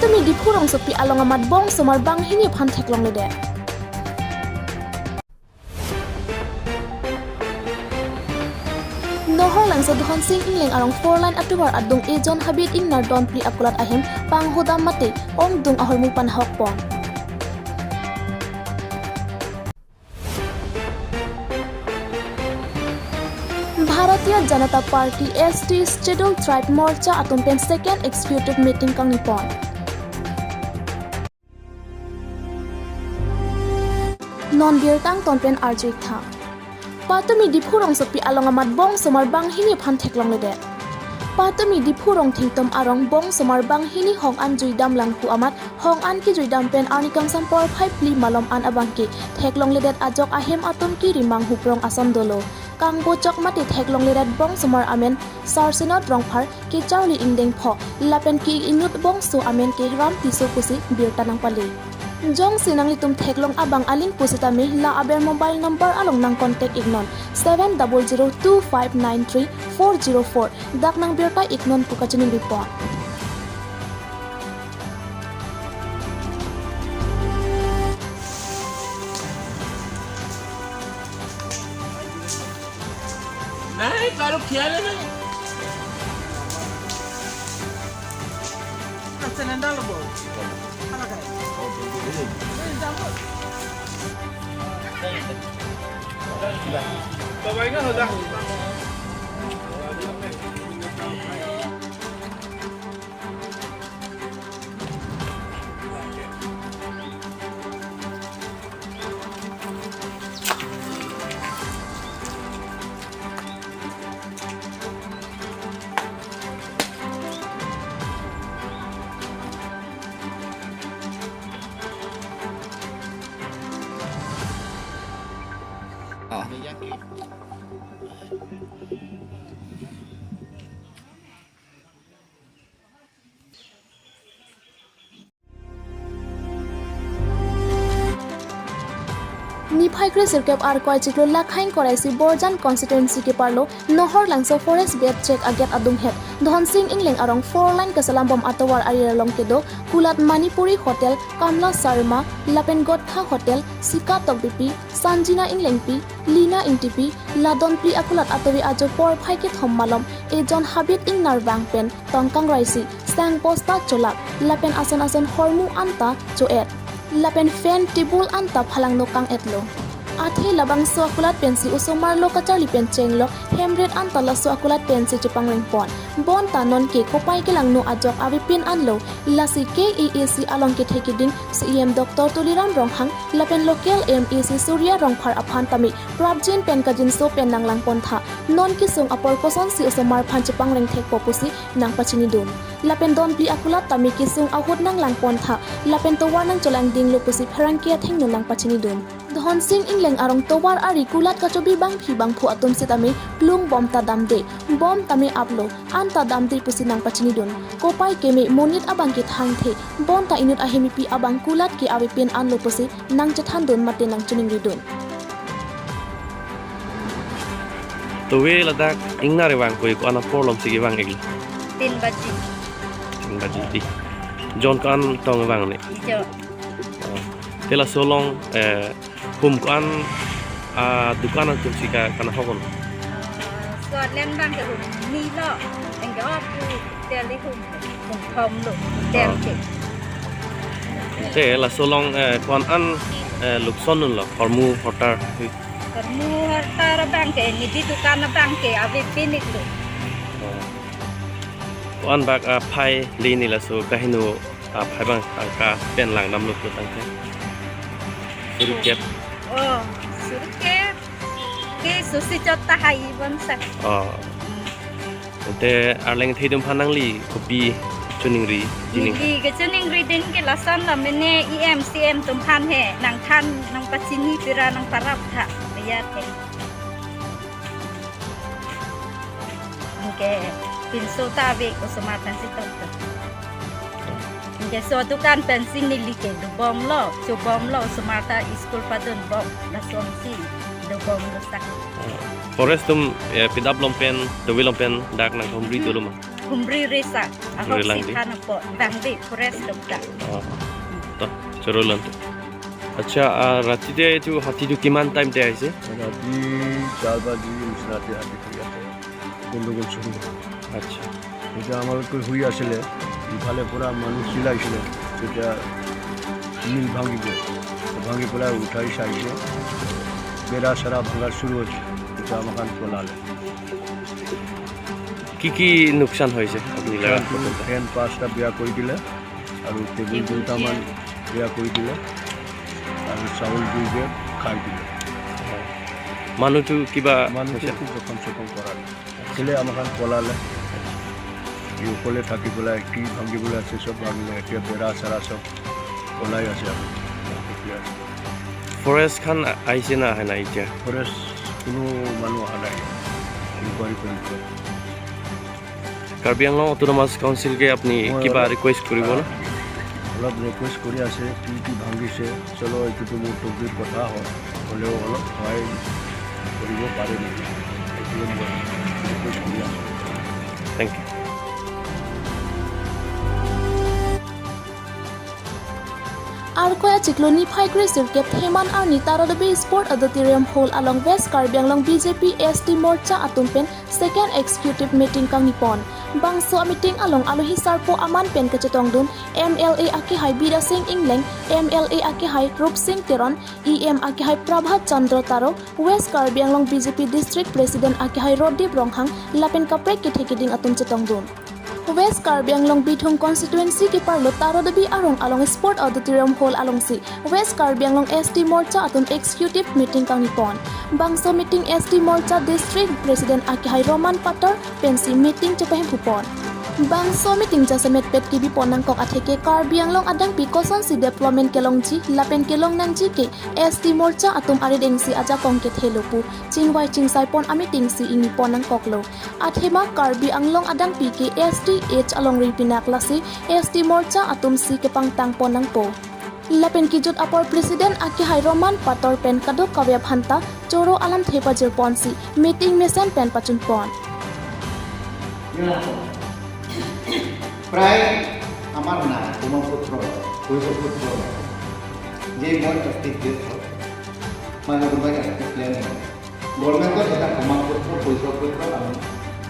Patumi Diphu rong sopi along amat bong somar bang hini phan theklong le de. Nohor langso Dhon Singh ingleng arong 4 line atubar adung ejon habit ingnar don pli akulat ahem pang hodam mate ong dung ahormu pan hok pon. Bharatiya Janata Party ST Scheduled Tribe Morcha atumpen second executive meeting kang nipon. Non beer tang tonpen arjik tha. Patumi Diphu rong sopi along amat bong somar bang hini phan theklong le de. Patumi Diphu rong thingtom arong bong somar bang hini hong an juidam langpu amat hong an ki juidam pen arni kangsam por 5 pli malom an abang ki theklong le det ajok ahem atum ki rimang huprong asom dolo. Kangbo chok mate theklong le det bong somar amen sarsinot rongphar ki charli ingdeng pho lapen ki inut bong so amen ki ram tiso pusi birtanang pali. Jong sinang litum theklong abang aling pusitami la aber mobile number along nang contact ignon 7002593404 dak nang birta ignon pukachining report. नहीं कारो ख्याल है नहीं Niphai sirkep ar koi chiklo lakhain koraisi Borjan constituency ke parlo Nohor langso forest bet check aget adung het Dhon Singh ingleng arong 4 line kasalam bom atowar ariralong kedo Kulat Manipuri Hotel Kamla Sharma Lapen Godkha Hotel Sika Tokbipi Sanjina Inglengpi Lina Ingtipi Ladon Pli akulat atowi ajo por phai ke thom malom ejon habit ingnar bangpen tongkang raisi sang posta cholak lapen ason ason hormu anta choet lapen fan tibul anta phalang no kang etlo athe labang so akulat pensi usomar lo kacharli pen chenglo hemret anta la so akulat pensi chipang reng pon bon ta non ke kopai ke lang no ajok avipin anlo lasi KEAC along ke thekiding CEM Dr. Tuliram Ronghang lapen local MEC Surya Rongphar aphan tami prabjin pen kajin so pen nang lang pon tha non ki sung apor koson si usomar phan chipang reng thek popusi nang pachini dum lapen don pli akulat tami ki sung ahut nang lang pon tha lapen towar nang cholang ding lo pusi pherang kia theng no nang pachini dum Dhon Singh ingleng arong towar ari kulat kachobi bang phi bang phu atum sitami plung bom ta damde bom tami aplo anta damde pusi nang pachini dun kopai keme monit abang ki thangthe bon ta inut ahemi pi abang kulat ki awipin anlo pusi nang chathan dun mate nang chuning ri dun Towe ladak ingna re bang koi ko ana porlom sigi bang egl 3 baji 3 baji di jon kan tong bang ne jo tela solong hum kan dukan tum sika kana hokon so len bang ke hum ni lo eng ga pu teli hum hum thom lo tel ke te la solong kon an lukson lo hormu hotar hormu hotar bang ke ni di dukan bang ke ave pinik lo kon bak phai li ni la so kahinu phai bang ka pen lang nam lo tang the Surukep. Oh, surukep. Ke susi chota hai bon sa. Oh. Te arleng theidum phanang li kopi chuning ri jining. Ni ke chuning ri din ke lasan la mene EMCM tum phan he nang than nang pachini pira nang parap tha ya the. Ke pinso ta ve osomatan sitok. Ke so dukan pensin ni li ke du bom lo chu bom lo smarta school padun bom la som si du bom lo sa forest tum pidap lompen do wilompen dak nang khomri doluma Khumri risa ahok Lang si di. Than po bangdi forest dokta. চৰলন্ত। আচ্ছা, ৰাতিতে এইটো হাতীটো কিমান টাইমতে আহিছে? ৰাতি 4 বাজি নিচিনাতে হাতীটো ইয়াতে গণ্ডগোল চুৰু হ'ল। তেতিয়া আমালোকে শুই আছিলে, ইফালে পৰা মানুহ চিলাইছিলে। তেতিয়া মিল ভাঙি গ'ল, ভাঙি পেলাই উঠাই চাইছে, বেৰা চেৰা ভঙা চুৰু হৈছে। তেতিয়া আমাক পলালে। কি কি লোকচান হৈছে আপুনি লগা? ফেন পাঁচটা বেয়া কৰি দিলে আৰু টেবুল দুটামান বেয়া কৰি দিলে আৰু চাউল 2 বেগ খাই দিলে। মানুহটো কিবা মানুহটো হৈছে? একো জখম চখম কৰা নাই। আছিলে, আমাক পলালে। সি অকলে থাকি পেলাই কি ভাঙিবলৈ আছে চব ভাঙিলে। এতিয়া বেৰা চেৰা চব ওলাই আছে আৰু এতিয়া ফৰেষ্ট খান আহিছে না অহা নাই এতিয়া? ফৰেষ্ট কোনো মানুহ অহা নাই, ইনকুৱাৰী কৰিব। কাৰ্বি আংলং অট'নমাছ কাউন্সিলকে আপুনি মই কিবা অলপ ৰিকুৱেষ্ট কৰিব না? অলপ ৰিকুৱেষ্ট কৰি আছে, কি কি ভাঙিছে। চলো, এইটোতো মোৰ টকবিৰ কথা হয়, হ'লেও অলপ সহায় কৰিব পাৰে নেকি, সেইটোৱে মই ৰিকুৱেষ্ট কৰি আছোঁ। Thank you. Ar koya chiklo ni phaikri sirkep theman ar ni tarodobi sport auditorium hall along West Karbi Anglong BJP ST Morcha atumpen second executive meeting kang nipon. Bangso meeting along alohi sarpo aman pen kachetong dun MLA aki hai Bira Singh Ingleng, MLA aki hai Rup Singh Teron, EM aki hai Prabhat Chandra Taro, West Karbi Anglong BJP district president aki hai Rodip Ronghang lapen kaprek ki thekiding atum chetong dun. West Karbi Anglong Bithung constituency ki parlo Tarodabi arong along Sport Auditorium Hall along si West Karbi Anglong ST Morcha atum executive meeting kang nipon. Bangso meeting ST Morcha district president aki hai Roman Pator pensi meeting chepahem pupon. Bangso meeting jasa met pet kibi ponang kok atheke Karbi Anglong adang pi koson si development kelong ji lapen kelong nang ji ke ST Morcha atum ari dengsi aja kong ke thelopu chingwai chingsai pon ami tingsi ingi ponang koklo. Athema Karbi Anglong adang pi ke ST H along ripinak lasi ST Morcha atum si kepang tang ponang po. Lapen kijut apor president aki hai Roman Pator pen kado kawya bhanta choro alam thepa jir ponsi meeting mesen pen pachun pon. প্ৰায় আমাৰ নাই প্ৰমাণপত্ৰ, পৰিচয়পত্ৰ নাই যে মই S T cash হয়, মানে কোনোবাই এছ টি ক্লেম হয়। গভৰ্ণমেণ্টত এটা প্ৰমাণপত্ৰ, পৰিচয়পত্ৰ আমি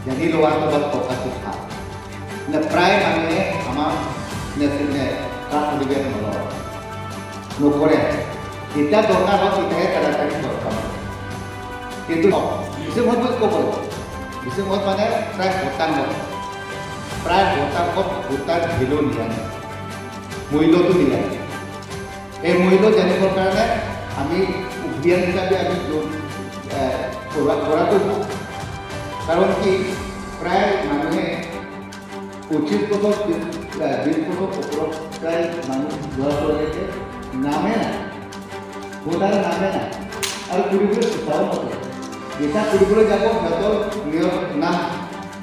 জানি লোৱাটো বা থকাটো ভাল। মানে প্ৰায় মানুহে আমাৰ কাষ্ট চাৰ্টিফিকেট নলয়, নকৰে। যেতিয়া দৰকাৰ হয় তেতিয়াহে তাড়াতাড়ি দৰকাৰ হয়। কিন্তু মিচিংত বুলি ক'ব লাগিব, মিচিংত মানে প্ৰায় শতাংশ ভোটাৰ ভেলু নিজানে, মূল্যটো নিজানে। এই মূল্য জানিবৰ কাৰণে আমি অভিযান হিচাপে আমি কৰাটো ভাল। কাৰণ কি, প্ৰায় মানুহে 25 বছৰ, 20 বছৰ ওপৰত প্ৰায় মানুহ ল'ৰা ছোৱালীকে নামে নাই, ভোটাৰ নামে নাই আৰু কৰিবলৈ চেষ্টাও নকৰে। যেতিয়া কৰিবলৈ যাব, সিহঁতৰ নিজৰ নাম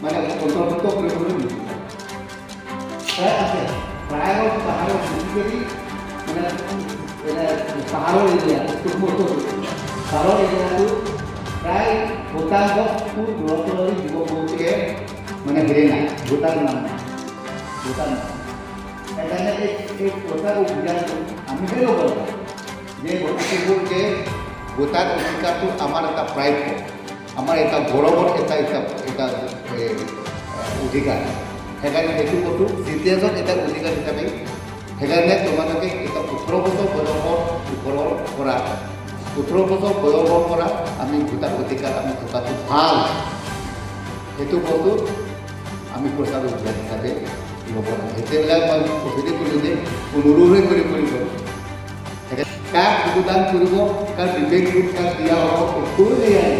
মানে অন্তৰ্ভুক্ত কৰিবলৈ নিবিচাৰে। প্ৰায় আছে, প্ৰায় পাহাৰৰ, বেচিকেলি মানে পাহাৰৰ এৰিয়া, পাহাৰৰ এৰিয়াটো প্ৰায় শতাংশটো ল'ৰা ছোৱালী, যুৱক যুৱতীয়ে মানে হেৰি নাই, ভোটাৰ নাম নাই, ভোটাৰ নাই। সেইকাৰণে এই প্ৰচাৰ অভিযানটো আমিহে ল'ব লাগে যে বস্তুবোৰ যে ভোটাৰ অধিকাৰটো আমাৰ এটা প্ৰাপ্য, আমাৰ এটা গৌৰৱৰ এটা অধিকাৰ। সেইকাৰণে সেইটো বস্তু চিটিজেন এটা অধিকাৰ হিচাপে, সেইকাৰণে তোমালোকে এটা 18 বছৰ বয়সৰ ওপৰৰ পৰা, 18 বছৰ বয়সৰ পৰা আমি ভোটাৰ অধিকাৰ আমি থকাটো ভাল। সেইটো বস্তু আমি প্ৰচাৰ অভিযান হিচাপে ল'ব লাগে। সেইবিলাক মই প্ৰস্তুতি কৰিছোঁ যে অনুৰোধে কৰি কৰিব, কাক ভোটদান কৰিব, কাৰ বিবেক ভোট কাক দিয়া হ'ব, একো দিয়া নাই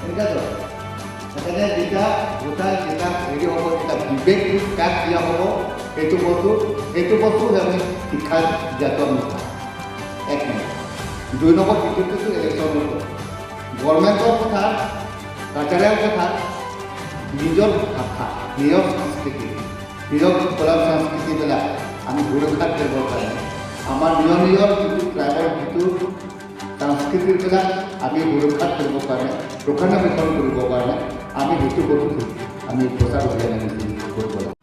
এনেকুৱা ধৰণৰ। সেইকাৰণে যেতিয়া ভোটাৰ যেতিয়া হেৰি হ'ব, তেতিয়া বিবেক ভোট কাক দিয়া হ'ব, সেইটো বস্তু আমি শিক্ষা দিয়াটো আমি ভাল। এক নম্বৰ। দুই নম্বৰ, দ্বিতীয়টো ইলেকশ্যনৰ কথা, গভৰ্ণমেণ্টৰ কথা, কালচাৰেল কথা, নিজৰ ভাষা, নিজৰ সংস্কৃতি, নিজৰ কলা সংস্কৃতিবিলাক আমি সুৰক্ষা কৰিবৰ কাৰণে, আমাৰ নিজৰ নিজৰ যিটো ট্ৰাইবৰ যিটো সংস্কৃতিবিলাক আমি সুৰক্ষা কৰিবৰ কাৰণে, ৰক্ষণাবেক্ষণ কৰিবৰ কাৰণে আমি সেইটো বস্তু আমি প্ৰচাৰ অভিযান আমি কৰিব লাগে।